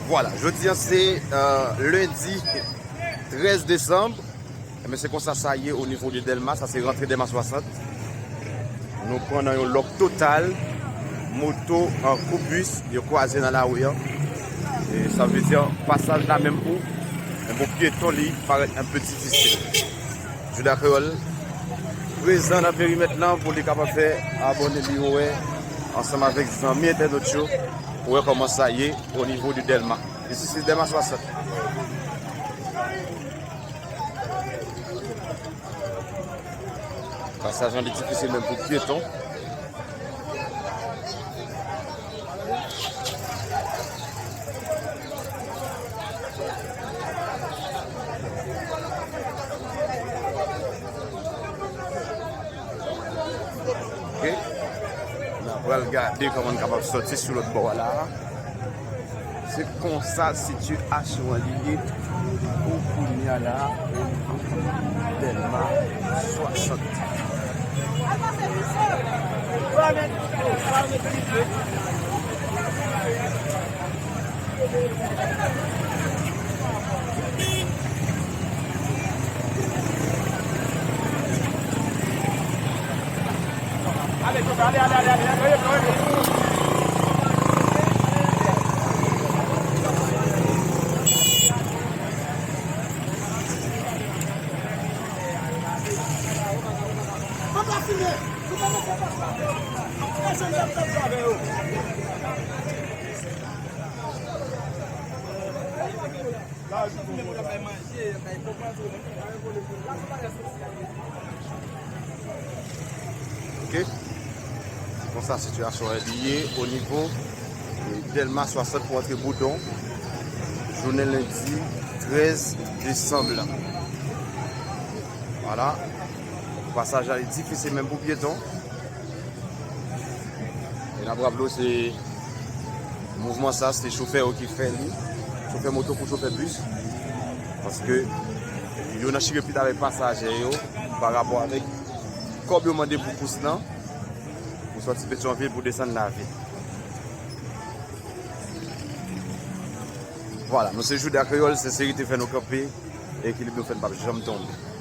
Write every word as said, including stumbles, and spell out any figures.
Vwala, jodi a se, euh, lendi trèz desanm. Ebyen, se konsa sa ye o nivo de Dèlma, sa se rantre Dèlma swasant. Nou pran nan yon lòk total, moto ak bis, yo kwaze nan lari a. E sa vle di, pasaj la menm pou, men pou pyeton, li parèt enpe difisil. Jouda Kreyòl prezan nan perimèt lan pou li kapab fè abòne li wè ansanm avèk zanmi entènot yo pou wè kòman sa ye o nivo de Dèlma. Isi se Dèlma swasant. Pasaj lan li difisil menm pou pyeton. Ok. N a pral gade kòman n kapab sòti sou lòt bò a la. Se konsa sitiyasyon an li ye pou kounye a la, o nivo Dèlma swasant. Ok. Konsa sitiyasyon an li ye o nivo, e, Dèlma swasant pou antre Boudon, jounen lendi trèz desanm la. Vwala. Pasaj la li difisil menm pou pyeton. E n ap raple w, se mouvman sa, se chofè yo ki fè li. Chofè moto kou chofè bis. Paske yo nan chire pit avèk pasaje yo pa rapò avèk kòb yo mande pou kous lan, pou sòti Petyonvil pou desann lavil. Vwala, nou se Jouda Kreyòl, senserite fè nou kanpe, ekilib nou fè n p ap janm tonbe.